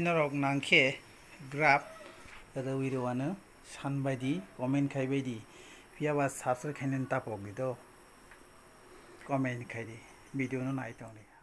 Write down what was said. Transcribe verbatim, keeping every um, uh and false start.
Norok nangkhe graph rwui rwano san baidi comment khai baidi. Phiya ba subscribe khainani tapok di do. Comment khai di. Video no nai tong di.